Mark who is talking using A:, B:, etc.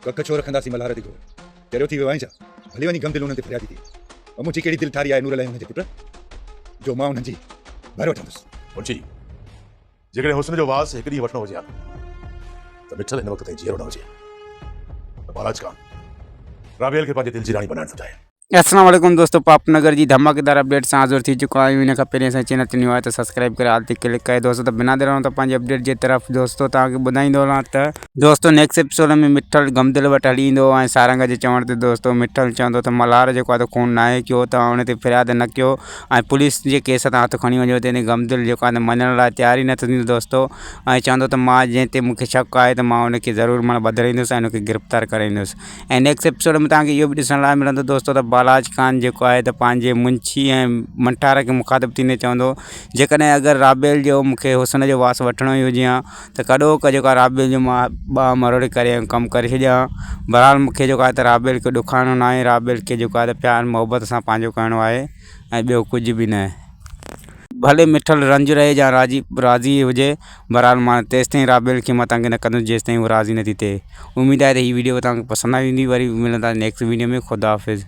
A: ڪک ڇو رکنداسين ملهار تي گهور. چريو ٿي ويو آهين ڇا؟ ڀلي وڃي غم دل انهن تي فريادي ٿي. پر منهنجي ڪهڙي دل ٺاري آهي نورل ۽ ان جي پٽ جو مان انهن جي ڀر وٺندس.
B: منشي، جيڪڏهن حسن جو واس هڪ ڏينهن وٺڻو هجي ها ته مٺل هن وقت تائين جيئرو نه هجي ها. پر بالاچ خان رابيل کي پنهنجي دل جي راڻي بنائڻ ٿو چاهي.
C: السلام عليڪم دوستو پاپ نگر جي ڌماڪيدار اپڊيٽ سان حاضر ٿي چڪا آهيون ان کان پهرين اسان چينل تي نيو آهي ته سبسڪرائب ڪري آل تي ڪلڪ ڪري دوستو ته بنا دير ته پنهنجي اپڊيٽ جي طرف دوستو توهان کي ٻڌائيندو هلان ته دوستو نيڪسٽ ايپيسوڊ ۾ مٺل غمدل وٽ هلي ايندو ۽ سارنگ جي چوڻ تي دوستو مٺل چوندو ته ملهار جيڪو آهي ته خون ناهي ڪيو توهان ان تي فرياد نه ڪيو ۽ پوليس جي ڪيس تان هٿ کڻي وڃو تنهن تي غمدل جيڪو آهي ته مڃڻ لاء تيار ئي نه ٿو ٿيندو دوستو ۽ چوندو ته مان جنهن تي مونکي شڪ آهي ته مان ان کي ضرور مان ٻڌرائيندس ۽ ان کي گرفتار ڪرائيندس ۽ نيڪسٽ ايپيسوڊ ۾ توهان کي اهو به ڏسڻ لاء ملندو دوستو ته بالاچ خان جيڪو آهي ته پنهنجي منشي ۽ منٺار کي مخاطب ٿيندي چوندو جيڪڏهن اگر رابيل جو مون کي حسن جو واس وٺڻو ئي هجي ها ته ڪڏهوڪ جيڪو آهي رابيل جو مان ٻانهن مروڙي ڪري ۽ ڪم ڪري ڇڏيان ها بهرحال مون کي جيڪو آهي ته رابيل کي ڏکائڻو ناهي رابيل کي جيڪو آهي ته پيار محبت سان پنهنجو ڪرڻو آهي ۽ ٻيو ڪجهه به نه. ڀلي مٺل رنج رهي يا راضي راضي هجي بهرحال مان تيستائين رابيل کي مان تنگ نه ڪندس جيستائين هو راضي نه ٿي ٿئي اميد آهي ته هي ويڊيو توهان کي پسند آئي هوندي وري ملندا نيڪسٽ ويڊيو ۾ خدا حافظ.